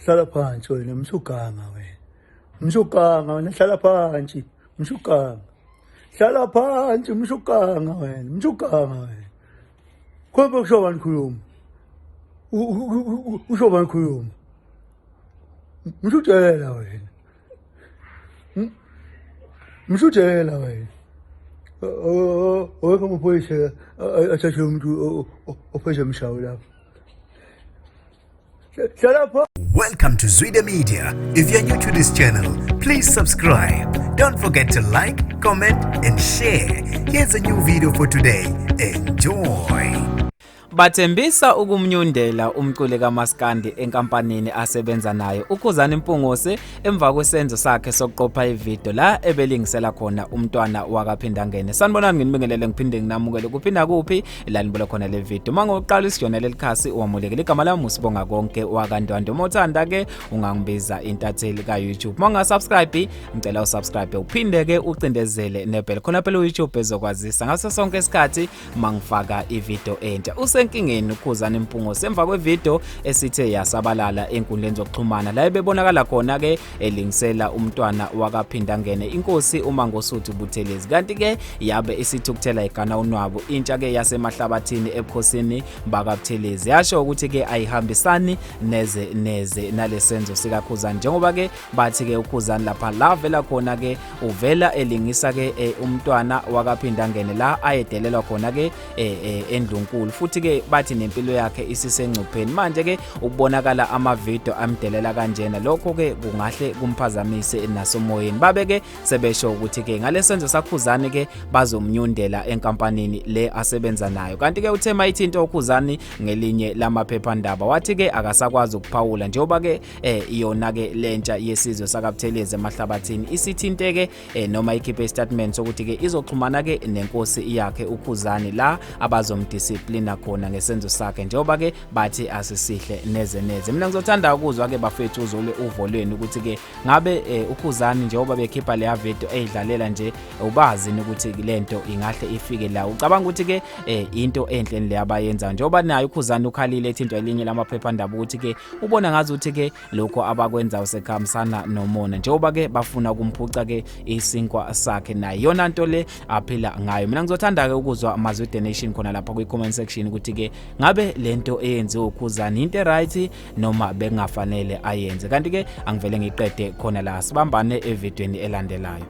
Hlala phansi wena msuganga wena. Msuganga wena, hlala phansi msuganga. Hlala phansi msuganga wena, msuganga wena. Khona kusho bani khuluma? Usho bani khuluma? Mshutshela wena. Mshutshela wena. Awekho amaphoyisa athathe umuntu opheze umshawo lapho. Welcome to Zwida Media. If you're new to this channel, please subscribe. Don't forget to like, comment, and share. Here's a new video for today. Enjoy. Bathembisa ukumnyundela umculi kaMaskandi enkampanini asebenza nayo uKhuzani Mpungose emva kwesenzo sakhe sokuqopha ivideo la ebelingisela khona umntwana wakaPhindangene. Sanibonani, nginibingelele ngiphinde nginamukele kuphi nakuphi la nibuka khona le video. Uma ngokuqala isijona leli khasi wamulekile, igama lami uSibonga Konke wakaNtwando. Uma uthanda ke ungangibiza intatheli ka YouTube. Uma ungasubscribe, ngicela usubscribe uphinde ke ucindezele nebell khona phela uYouTube ezokwazisa ngaso sonke isikhathi mangifaka ivideo entsha. Usenkingeni uKhuzani Mpungose emva kwevideo esithe yasabalala enkundleni zokuxhumana la ebebonakala khona ke elingisela umntwana wakaPhindangene inkosi uMangosuthu Buthelezi, kanti ke yabe isithukuthela igana unwabu intsha ke yaseMahlabathini ebukhosini bakaButhelezi, yasho ukuthi ke ayihambisani neze neze nalesenzo sikaKhuzani, njengoba ke bathi ke uKhuzani lapha la vela khona ke uvela elingisa ke umntwana wakaPhindangene la ayedelelwa khona ke endlunkulu, futhi ke bathi nempilo yakhe isisengcupheni manje ke ukubonakala amavidiyo amdelela kanjena, lokho ke kungahle kumphazamise nasomoyeni. Babe ke sebesho ukuthi ke ngalesenzo saKhuzani ke bazomnyundela enkampanini le asebenza nayo. Kanti ke uthe mayithinta uKhuzani ngelinye lamaphephandaba wathi ke akasakwazi ukuphawula njengoba ke yona ke lentsha yesizwe sakaButhelezi eMahlabathini isithinteke noma ikhiphe istatement sokuthi ke izoxhumana ke nenkosi yakhe uKhuzani la abazomdisciplina khona ngesenzo sakhe, njengoba ke bathi asisihle neze neze. Mina ngizothanda ukuzwa ke bafethu uzole uvo lwenu ukuthi ke ngabe uKhuzani njengoba bekhipha leya video eyidlalela nje, ubazi ukuthi lento ingahle ifike la? Ucabanga ukuthi ke into enhle le abayenza, njengoba naye uKhuzani ukhalile ethintwa elinye lamaphephandaba ukuthi ke ubona ngazi ukuthi ke lokho abakwenzayo sekuhambisana nomona, njengoba ke bafuna ukumphuca ke isinkwa sakhe naye yona nto le aphila ngayo. Mina ngizothanda ke ukuzwa amazwi The Nation khona lapha kwi comment section ukuthi ke ngabe lento eyenziwe uKhuzani into right noma bekungafanele ayenze. Kanti ke angivele ngiqede khona la, sibambane evidweni elandelayo.